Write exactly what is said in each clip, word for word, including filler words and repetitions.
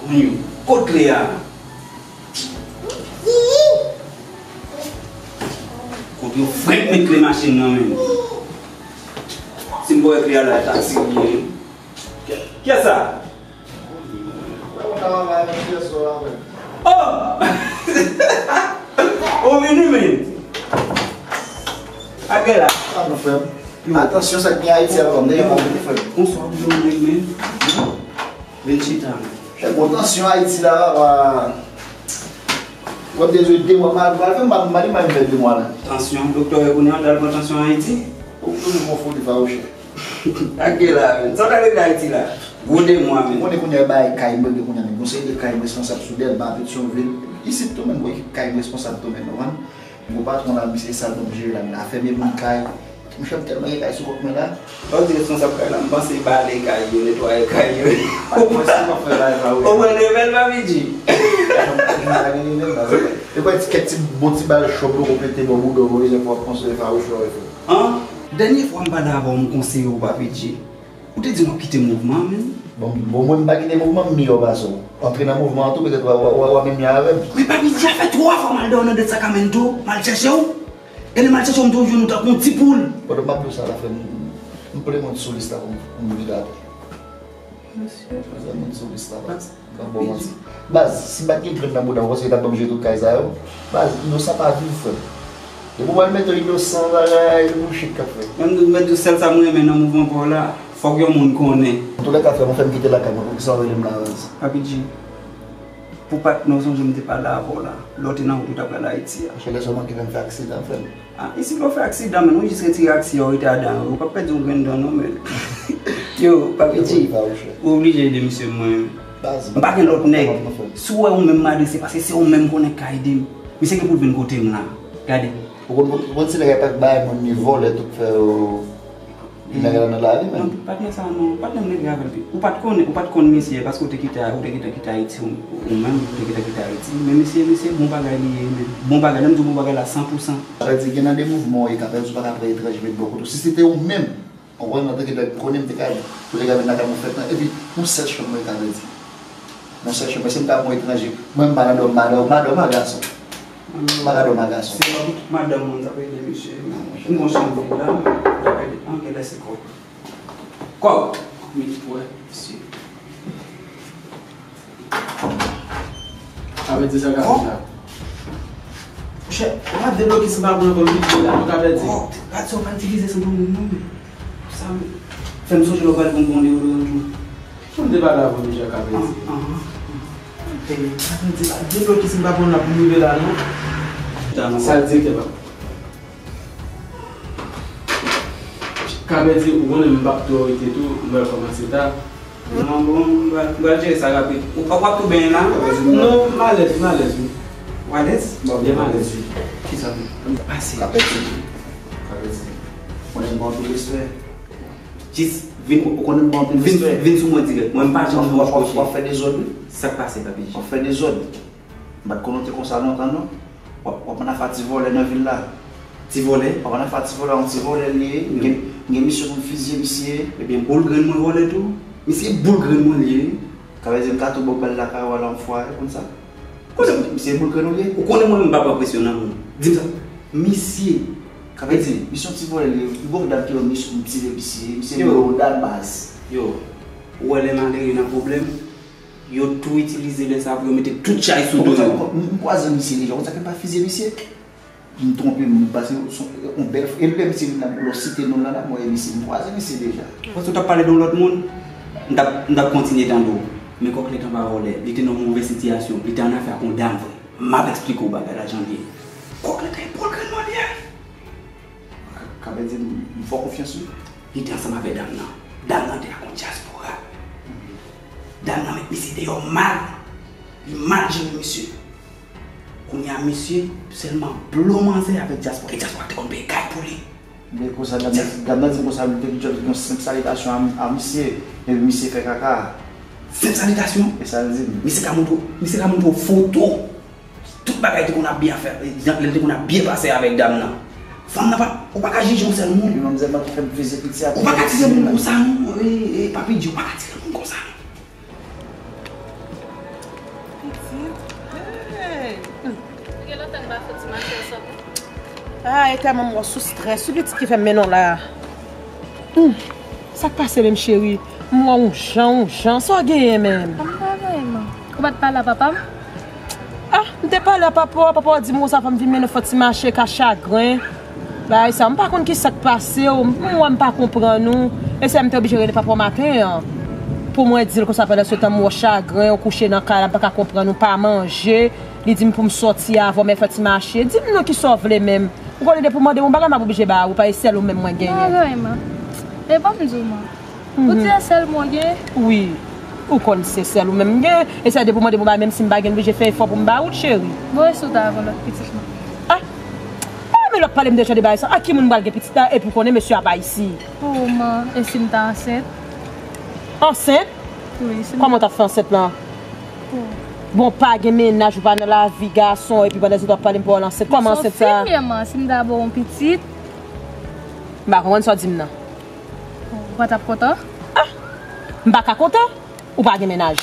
Anyo, kot kle a? Kot yo frenk met kle machin nan menm? Si m pa wè kle a la, e taksi m ye. Kiyès sa? Oh! Ou vini, men? Ak kè la? Atansyon, sa k gen Ayiti a, papa m, dèyè m ap vini, frè m. Bonswa, bonswa, men. Vin chita, men. Chèf, bon, tansyon Ayiti la, papa. W ap bezwen de mwa, mal, mal fè m, mal, mal, mal fè de mwa la. Tansyon, doktè, kounye a, w al pran tansyon Ayiti? Ou konnen mwen fou de fawouchè. Ak kè la, men. Sa w t al regle Ayiti la? Gwo de mwa, men. Ou konnen kounye a, bagay kay mwen, kounye a, men. Gon seri de kay m responsab sou dèl, ba Petyonvil. Isit tou, men, gon ekip kay m responsab tou, men, konprann? Gwo patwon la, misye, e sa l ban m jere la, men afè mebli kay. Monchè, m tèlman gen kay sou kont mwen la. Lè w di responsab kay la, m panse bale kay yo, netwaye kay yo. Mwen si m ap fè bagay pa ou. Ou pran level, Papi G? M pa gen level, baz. E kwè ti kèk ti bon ti bal cho bloko pete bò bouda w, plizyè fwa w ap konsole fawouchè w, frè. An? Dènye fwa m pale avè w, m konseye w, Papi G. Ou te di m w ap kite mouvman an, men. Bon, bon, mwen m pa kite mouvman, m miyò pase w. Antre nan mouvman an tou, petèt w a, w a, w a, w a menm jan avè m. Men Papi G, sa fè twa fwa m al dèyè w nan dèt Sacramento, m al chèche w. Gade m al chèche w, m toujou jwenn ou tankou yon ti poul. Pandan m ap di w sa la, frè m, m, m plen mwen sou lis la pou m, pou m vide atè. Mesye. M plen mwen sou lis la, baz. Bon, manti. Baz, si m pa t gen grenn nan bouda m, w panse yo t ap ban m jere tout kay sa yo? Baz, inosan pa viv, frè m. Depi w al mete yon inosan bagay, bullshit k ap fèt. Menm tou, mwen tou, sèl sa m renmen nan mouvman pa w la, fòk yon moun konnen. Antoulèka, frè m, ou fè m kite lakay mwen, poukisa w rele m la, baz? Papi G, pou patnè w, sonje m te pale avè w la, lè w te nan wout ou t ap pral Ayiti a. Chèlè sèlman ki fè m fè aksidan, frè m. Ah, e si w fè aksidan, men, ou jis retire aksyon, ou rete adan, ou p ap pèdi yon grenn dan, non, men. Yo, Papi G, ou oblije ede misye, mwen. Baz, m pa gen lòt nèg. Si w wè ou menm m adrese, paske se ou menm konnen k ka ede m. Misye gen pou l vin kote m la. Gade. Ou konn, ou konn se nèg la t ap bay moun ni vòlè tout fè yo. Nèg la nan lari, men. Non, patnè sa non, patnè m regle avè l pi. Ou pa t konnen, ou pa t konn misye, paske ou te kite, ou te kite kite Ayiti, ou, ou menm, ou te kite kite Ayiti. Men misye, misye, bon bagay li ye, men. Bon bagay, lè m di w bon bagay la, san pou san. Sa vle di, gen nan de mouvman w ye k ap fè, ou pa ka pran etranje met bò kote w. Si se te ou menm, ou konn antanke nèg konnen m te ka, ou te ka vin lakay mwen fèt lan. Epi, yon sèl chanm mwen ka pèdi. Yon sèl chanm, men si m ta pran etranje, mwen m pa nan dòm madanm, madanm a gason. M pa ka dòmi ak gason. Se pa pou tout madanm moun t ap ede misye. M gon chanm vid la, m t ap ede. An, genlè se kòb. Kòb! Men, wè, mesye. Sa vle di sa k ap fèt la. Monchè, w ap deblokis m pa pran ankò, m vide la, nou ka pèdi. Gad sa w pral divize san pwoblèm non, men. Sa fè m sonje lè w pral vin pran deodoran tou. Pou m te pale avè w deja, Kapèdi. Ah, ah. E, Kapèdi, pa deblokis m pa pran la pou m rive la, non. Sa l di te pa. Kapèdi, ou konnen m p ap twò rete tou, m pral kòmanse ta. Non, bon, m pral, m pral jere sa rapid. Ou, ou ap tou benyen la? Non, m alèz, m alèz, wi. Ou alèz? Bon, m alèz, wi. Kisa? Pase. Kapèdi. Kapèdi. Konnen m ba w anpil respè. Jis vin, ou konnen m ba w anpil respè. Vin sou mwen dirèk. Mwen, m pa janm wòch kòchè. W ap fè dezòd, wi. Sa k pase, Papi G? W ap fè dezòd. M pa t konnen w te konsa lontan, non. W ap, w ap ann afè a ti vòlè nan vil la. Ti vòlè? W ap ann afè a ti vòlè, yon ti vòlè li ye. M gen, m gen misyon pou m fizye misye. Ebyen, boul grenn mwen vòlè tou. Misye boul grenn mwen li ye. Sa vle di m ka tou ba w bal lakay ou a la yon fwa, ou konn sa? Konnen misye boul grenn ou li ye. Ou konnen mwen menm m pa pran presyon nan moun. Di m sa. Misye. Kapèdi, misye yon ti vòlè li ye. Gon dam ki ban misye pou m tire misye. Misye yon dam baz. Yo, ou wè lè malere nan pwoblèm, yo tou itilize lè sa pou yo mete tout chay sou do yo. M, m kwaze misye deja. Ou konn sa fè m pa fizye misye? M twonpe m, paske se yon bèl, e lè misye vin la, lè w site non l la, la, mwen, e misye, m kwaze misye deja. Paske w t ap pale de yon lòt moun, m t ap, m t ap kontinye tande w. Men Kòklèt an pa vòlè, li te nan yon move sitiyasyon, li te annafè ak yon dam vre. M ap eksplike w bagay la jan l ye. Kòklèt an e boul grenn mwen li ye. Ka, Kapèdi, m fè w konfyans, wi. Li te ansanm avèk dam nan. Dam nan te ak yon dyaspora. Dam nan met misye deyò mal. Li mal jere misye. Kounye a, misye sèlman blo manzè avèk dyaspora. E dyaspora te konn peye kay pou li. Men konsa, dam nan, dam nan di m konsa, li te jis yon senp salitasyon a, a misye. Epi misye fè kaka. Senp salitasyon? E sa l di m. Misye ka montre w, misye ka montre w foto. Tout bagay te konn ap byen fè, lè l te konn ap byen pase avèk dam nan. Fanm nan pa, ou pa ka jije yon sèl moun. Epi manmzèl nan ki fè m vizye piti a. Ou pa ka tire moun konsa non, e, e, Papi G, ou pa ka tire moun konsa non. Pitit, hey. Ou gen lontan m pa fè ti mache ansanm? Ah, e tèlman m wè w sou strès, wi, pitit, ki fè m mennen w la. Hmm. Sa k pase menm, cheri? M wè w yon jan, yon jan. Sa w genyen menm? M pa genyen, man. Ou pa t pale a papa m? Ah, m te pale a papa w, papa w di m konsa fò m vin mennen w fè ti mache ka chagren. Bagay sa, m pa konn ki sa k pase w, m wè m pa konprann ou. E se m te oblije rele papa w maten an. Pou mwen di l konsa pandan se tan m wè w chagren, w kouche nan kay la, m pa ka konprann ou, pa manje. Li di m pou m sòti avè w, m fè ti mache. Di m non, kisa w vle menm? Ou konnen depi w mande m yon bagay, m ap oblije ba ou, pa e sèl ou menm mwen genyen. Bagay, man. E ban m di w, man. Ou di se sèl mwen w gen? Wi. Ou konn se sèl ou menm m gen. E sa depi w mande m yon bagay, menm si m pa gen, m oblije fè efò pou m ba ou l, cheri. Bon, e si w ta avè yon lòt pitit, man? Ah! Pa men lòt pale m de jan de bagay sa. Ak ki moun m pral gen pitit la, epi w konnen mesye a pa isi? Oh, man, e si m ta ansent? Ansent? Wi, si m... Kòman w t ap fè ansent lan? Oh. Bon, pa gen mennaj, ou pa nan lavi gason, epi pandan se tan w ap pale m pawòl ansent. Kòman ansent sa? Son fi m ye, man, si m ta ba w yon pitit. M pa konprann sa w di m nan. Ou pa t ap kontan? Ah! M pa ka kontan? Ou pa gen mennaj.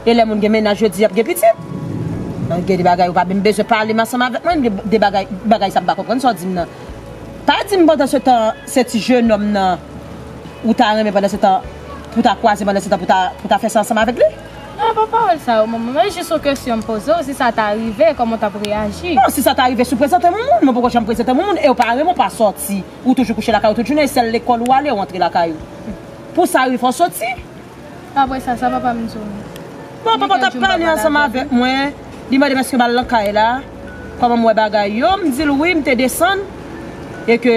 E lè moun gen mennaj, yo di y ap gen pitit. Gen de bagay ou pa menm bezwen pale m ansanm avèk mwen, gen de bagay, bagay sa m pa konprann sa w di m nan. Pa di m pandan se tan, se ti jenòm nan, ou ta renmen pandan se tan, pou ta kwaze pandan se tan, pou ta, pou ta fè sa ansanm avèk li? Non, pa pawòl sa yo, manman. Men jis yon kesyon m poze w, si sa ta rive, kòman w t ap reyaji? Bon, si sa ta rive, si w prezante m yon moun, mwen poko janm prezante m yon moun, e w pa renmen w pa sòti. Ou toujou kouche lakay ou tout jounen, e sèl lekòl ou ale, ou antre lakay ou. Pou sa rive, fò w sòti. Apre sa, sa papa m di w? Bon, papa t ap pale ansanm avèk mwen. Li mande m èske m al nan kay la. Kòman m wè bagay yo, m di l wi, m te desann. E ke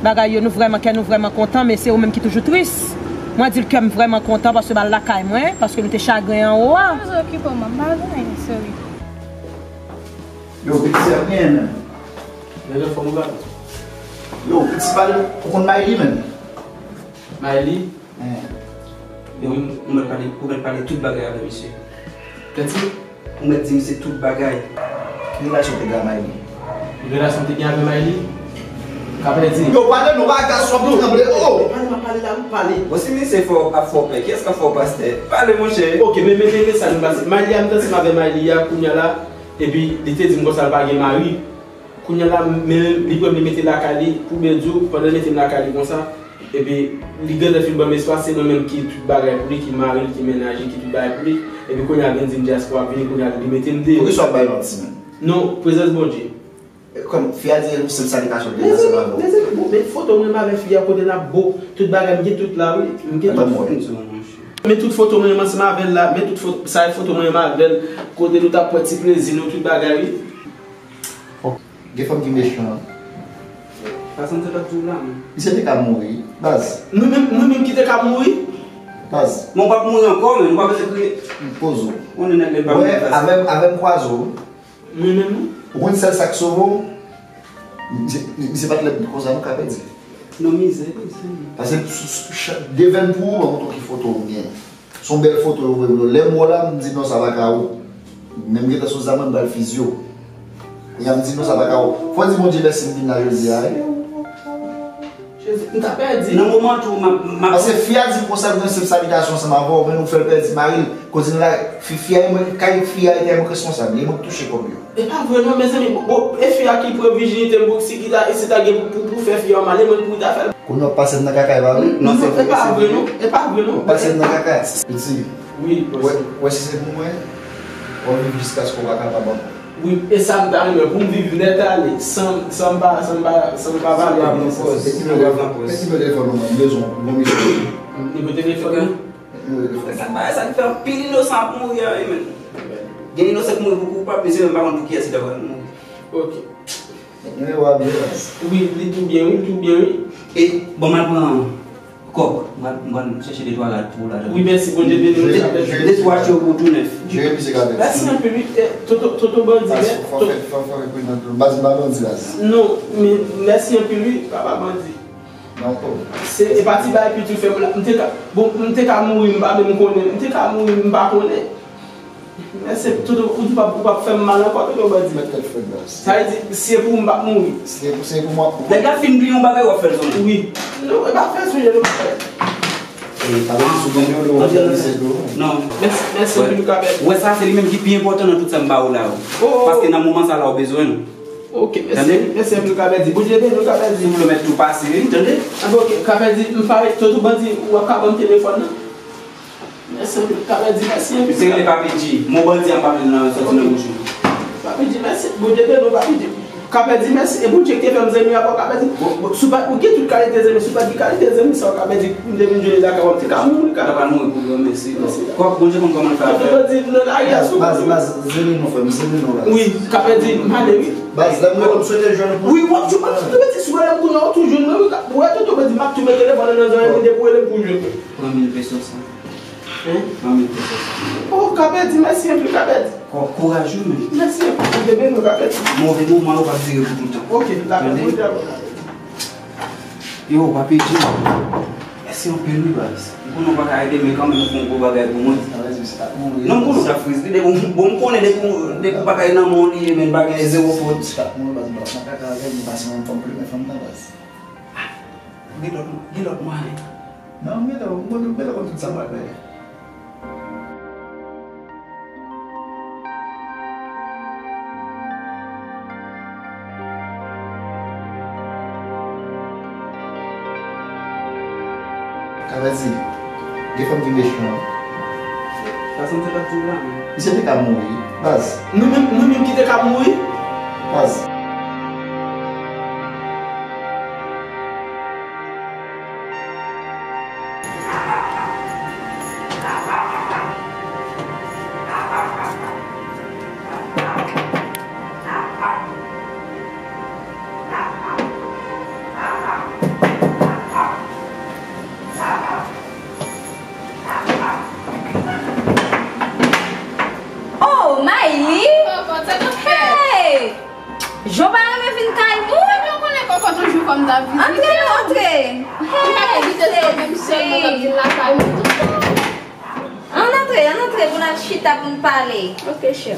bagay yo, nou vrèman, kè nou vrèman kontan, men se ou menm ki toujou tris. Mwen di l kè m vrèman kontan paske m al lakay mwen, paske nou te chagren anwo a. Pa bezwen okipe w, man, m pa gen anyen serye. Yo, pitit ap genyen menm. Nèg anfòm ou pa? Yo, pitit pale, ou konn Mayli menm? Mayli? Wi, ou mèt pale, ou mèt pale tout bagay avè misye. Pèdi? Ou mèt di misye tout bagay. Ki relasyon w te gen ak Mayli? Relasyon m te gen avè Mayli? Ka pèdi? Yo, pale non, pa gason ap tranble, oh! Pale, m ap pale la, m pale. Bon, si misye fè w, ap fè w pè, kiyès k ap fè w pastè? Pale, monchè. Ok, men, men, men, men sa nou pase. Mayli a, m t ansanm avè Mayli a, kounye a la, epi li te di m konsa l pa gen mari. Kounye a la, men, li pran m, li mete lakay li, pou byen di w, pandan l mete m lakay li konsa, epi li gentan fin ban m espas, se mwen menm ki tout bagay pou li, ki mari l, ki mennaj li, ki tout bagay pou li, epi kounye a vin di m dyaspora ap vini, kounye a li mete m deyò. Poukisa w ap bay manti menm? Non, prezans Bondye. Kòm fi a di se yon senp salitasyon l te gen ansanm avè w. Mezanmi, mezanmi, bon, men foto mwen menm avè fi a kote n ap bo, tout bagay m gen tout la wi. M gen tout. Men tout foto mwen menm ansanm avè l la, men tout foto, sa e foto mwen menm avè l, kote nou t ap pran ti plezi nou, tout bagay wi. Gen fanm ki mechan. Pa santi l ap di w la menm. Misye te ka mouri, baz. Mwen menm, mwen menm ki te ka mouri? Baz. Men w p ap mouri ankò, men ou pa bezwen kriye. Poze w. Ou konnen nèg menm pa mouri fasil. Avè m, avè m kwaze w. Mwen menm wi. Ou konn sèl sa k sove w? Misye, misye pa t lèd konsa non, ka pèdi. Non, mizè, mizè. Pase devenn pou ou, ban m montre w ki foto m gen. Se yon bèl foto yo voye pou nou. Lè m wè w la, m di non, sa pa ka ou. Men m gentan sou zam mwen, m pral fizye w. Kounye a m di non, sa pa ka ou. Fò w di Bondye mèsi m vin la jodi a wi. Jezi, m ta pèdi. Nan moman tou, m ap, m ap... Paske fi a di m konsa, l gen senp salitasyon ansanm avè w, men nou fè l pèdi mari l. Koz li la, fi, fi a, e mwen, kay fi a, e te mwen k responsab, e mwen k touche kòb yo. E pa vre non, mezanmi, bon, bon, e fi a ki pran vijinite m pou si ki ta, e si ta gen pou, pou, pou fè fi a mal, e mwen pou ta fè l. Kounye a w ap pase m nan kaka, e pa vre? Non, non, e pa vre non, e pa vre non. W ap pase m nan kaka. Piti. Wi, wè, wè si se pou mwen, w ap viv jiskaske w pa kapab ankò. Wi, e sa m ta renmen pou m viv nèt ale, san, san m pa, san m pa, san m pa vale avè yon pòz. Mete nimewo telefòn ou, mwen, m bezwen w, bon misye. Nimewo telefòn ou? Mete nimewo telefòn. Sa bagay sa ki fè anpil inosan ap mouri a wi, men. Gen inosan ki mouri pou koupab, mesye, men m pa konn pou kiyès li ta pral mouri. Ok. Nimewo a byen, baz. Wi, li tou byen, wi, li tou byen, wi. E, bon, m al pran kòk. M al, m al chèche de twa rad pou ou la. Wi, mèsi, Bondye beni w. De, de twa cho pou tou nèf. Jere misye ka pèdi. Mèsi anpil, wi. E, tonton, tonton bandi, baz, men, fò, fò, tonton, fè, fò, fè rekonèt nou. Baz, m pa bandi, baz. Non, men, mèsi anpil, wi, papa bandi. Non, tonton. Se, e pa ti bagay piti w fè m la. M te ka, bon, m te ka mouri, m pa menm konnen. M te ka mouri, m pa konnen. Men se tonton, ou di w p ap, ou p ap fè m mal ankò, tonton bandi. Mèt tèt frèt, baz. Sa vle di, si se pou ou, m p ap mouri. Si se pou, se pou mwen. Nèg la fin bliye yon bagay, w ap fè l sonje. Wi. Non, e pa fè l sonje, non, frè. E, pa pran sou konbyen ou dwe fè misye tou. Non. Mèsi, mèsi anpil, Kabèdi. Ou wè sa, se li menm ki pi enpòtan nan tout sa m ba ou la yo. Oh. Paske nan moman sa la, ou bezwen l. Ok, mèsi. Tande? Mèsi anpil, Kabèdi. Bondye beni w, Kabèdi. Ou mèt tou pase, wi, tande? Ah, bon, ok, Kabèdi, m pa ret, tout bandi, w ap ka ban m telefòn nan? Mèsi anpil, Kabèdi, mèsi anpil. Se rele Papi G. Mo bandi a m pa vle nan soti nan bouch ou. Papi G, mèsi. Bondye beni w, Papi G. Kabèdi, mèsi. E Bondye ki te fè m zanmi avè w, Kabèdi. Bon, bon, si w pa, ou gen tout kalite zanmi, si w pa t gen kalite zanmi sa yo, Kabèdi, m te vin jwenn lakay ou, m te ka mouri, Kabèdi. Ou ta pral mouri pou granmesi. Mèsi. Kò, Bondye konn kòman l fè afè. Baz, baz, zele nou, frè m, zele nou, baz. Wi, Kabèdi, m ale, wi. Baz, lè m rele, m swete jwenn ou pou... Wi, w ap jwenn, m ap tou mete sou rele m pou non, ou tou jwenn mwen, wi, ka-, ou wè, tonton Bèdi, m ap tou mete telefòn nan zòrèy li depi w rele m pou jwenn mwen. Pran mil pesos. Hein? Pran mil pesos. Oh, Kabèdi, mèsi anpil, Kabèdi. Kò, kouraj wi, men. Mèsi anpil, Bondye beni w, Kabèdi. Move moman yo p ap dire pou toutan. Ok, dakò, tande? Bondye beni w, Kabèdi. Yo, Papi G. Mèsi anpil, wi, baz. M konnen w pa ka ede, men kanmenm ou fè yon gwo bagay pou mwen. Kabèdi, se pa t mouri. Non, m konnen w t ap friz li, depi w, bon, m konnen depi w, depi w bagay nan men w li ye, men bagay zewo fot. Se pa t mouri, baz, m pa t nan kaka avè l, m pase yon fanm, premye fanm nan, baz. Gen lòt, gen lòt mwayen. Non, m gentan, m gentan konn tout sa m pral fè. Kabèdi, gen fanm ki mechan. Sa sanble l ap di w la menm. Misye te ka mouri, baz. Nou menm, nou menm ki te ka mouri? Baz. Oh, Mayli! Kòkòt, sa k ap fèt? Hey! Jan w pa renmen vin kay moun? Mwen konnen Kòkòt yon jou fò m ta vizite w. Antre, antre. Hey, m pa t envite w, se w menm sèlman k ap vin lakay mwen tout tan. Ann antre, ann antre pou n al chita pou n pale. Ok, chè.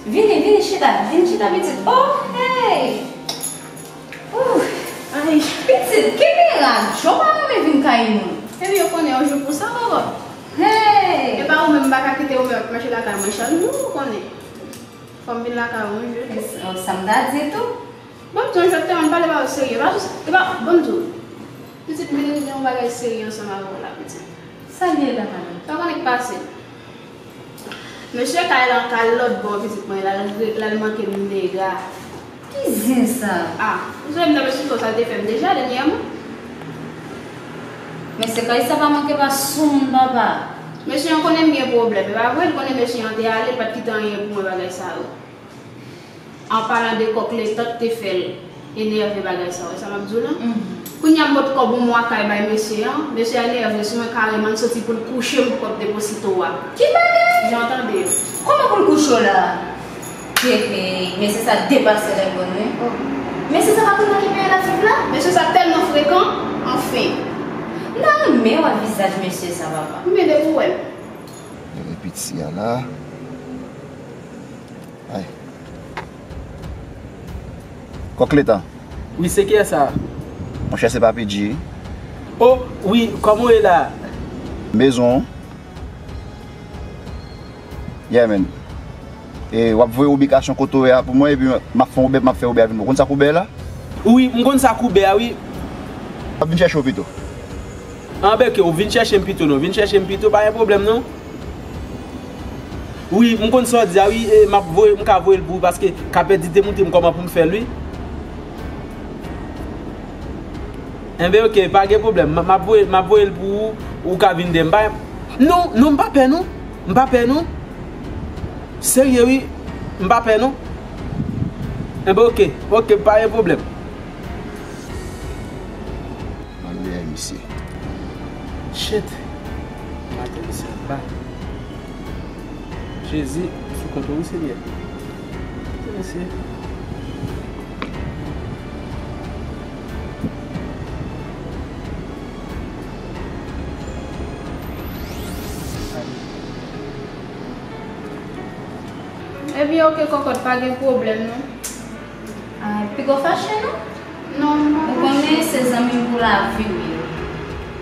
Vini, vini chita, vin chita pitit. Oh, hey! Ooh, ay, pitit, kenbe rad, jan w pa renmen vin kay moun. Epi yo konnen yon jou pou sa, Kòkòt. Hey! E pa ou menm m pa ka kite ou menm ap mache lakay mwen chak jou, ou konnen. Fò m vin lakay ou yon jou. E s-, oh, sa m ta di tou. Bon, m di w yon jwèt tèlman m pale ba ou serye. Pa sou, e pa, bon, m di w. Pitit, m vin regle yon bagay serye ansanm avè w la, pitit. Sa l ye la, madanm? Sa w konnen k pase? Mesye kay la, kay lòt bò, pitit mwen, l al re-, l al manke m dega. Ki zen sa? Ah, ou sonje m t ap esplike w sa l te fè m deja dènyèman? Mesye kay sa pa manke pa sou moun, papa. Mesye an konnen m gen pwoblèm, e pa vre? L konnen mesye an te ale, l pa t kite anyen pou mwen, bagay sa yo. An palan de kòk letan k te fè l enève bagay sa, w wè sa m ap di w lan? Mhm. Kounye a m pot kòb yon mwa kay bay mesye an, mesye a enève sou mwen kareman, l soti pou l kouche m pou kòb deposito a. Ki bagay? Jan w tande yo. Kòman pou l kouche w la? He, he, mesye sa depase règ wi. Oh. Mesye sa pa konn nan ki peyi l ap viv la? Mesye sa tèlman frekan, anfen. M ta renmen wè vizaj mesye sa, papa. Ebyen depi w wè l. Gade piti a la. Ay. Kòk letan. Wi, se kiyès sa? Monchè, se Papi G. Oh, wi, kòman w ye la? M bezwen w. Yeah, man. E w ap voye ibikasyon kote w ye a pou mwen, epi m ap fè Uber, m ap fè Uber a vin. Ou konn sa k Uber la? Wi, m konn sa k Uber a, wi. W ap vin chèche w pito. Anben, ke w vin chèche m pito non. Vin chèche m pito, pa gen pwoblèm non. Wi, m konn sa w di a, wi, e m ap voye, m ka voye l pou ou, paske Kapèdi te montre m kòman pou m fè l, wi. Enben, oke, pa gen pwoblèm. M, m ap voye, m ap voye l pou ou, ou ka vin de m. Pa, non, non, m pa pè, non. M pa pè, non. Serye, wi. M pa pè, non. Enben, oke, oke, pa gen pwoblèm. Malere misye. Shit. Maten misye ap ba. Jezi, sou kont ou, wi, Senyè. Mesye. Ebyen, oke, kòkòt, pa gen pwoblèm, non. Ay, piga w fache, non? Non, m pa fache. Ou konnen se zanmi m pou lavi w ye.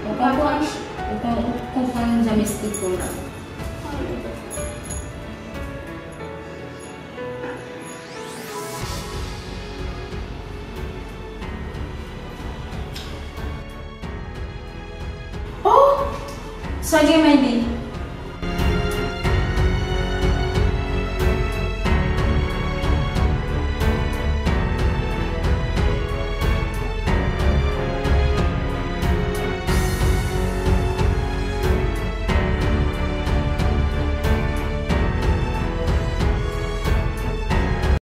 Ou konprann? M pa fache. Ou Bon, ou konprann jan m esplike w la. Oh! Sa gen, Mayli?